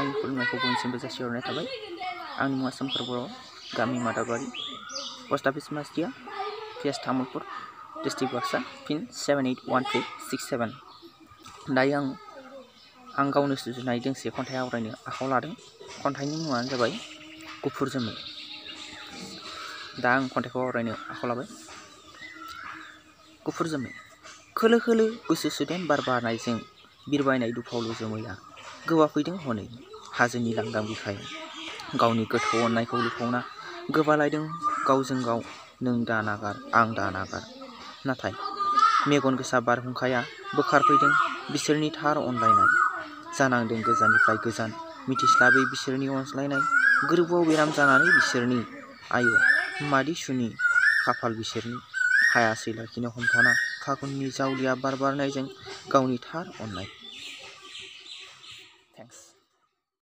आंनि खुलुमनायखौ बयनिसिमबो जासिहरनाय थाबाय। आंनि मुङा सोमखोर बर', गामि Madabari, post office Masdia, PS Tamulpur, district Baksa, pin 781367। दायो आं गावनो सुजुनाय दोंसे खन्थाइ आवरायनो आखायाव लादों। खन्थाइनि मुङानो जाबाय गुफुर जोमै। दा आं खन्थाइखौ आवरायनो आखायाव लाबाय। गुफुर जोमै। खोलो खोलो गुसु सुदेम बार बारनायजों बिरबायनाय दुफावलु जोमैया गोबाफैदों हनै हाजोनि लांदां बिखायाव। गावनि गोथौ अननायखौ लुफावना गोबालायदों गावजों गाव नों दा नागार आं दा नागार। नाथाय मेगन गोसा बारहुंखाया बोखारफैदों बिसोरनि थार अनलायनाय। जानांदों गोजाननिफ्राय गोजान मिथिस्लाबै बिसोरनि अनज्लायनाय। गोरबोआव बेराम जानानै बिसोरनि आयो मादि सुनि खाफाल बिसोरनि। हायासै लाखिनो हमथाना फागुननि जावलिया बार बारनायजों गावनि थार अननाय। थेंक्स।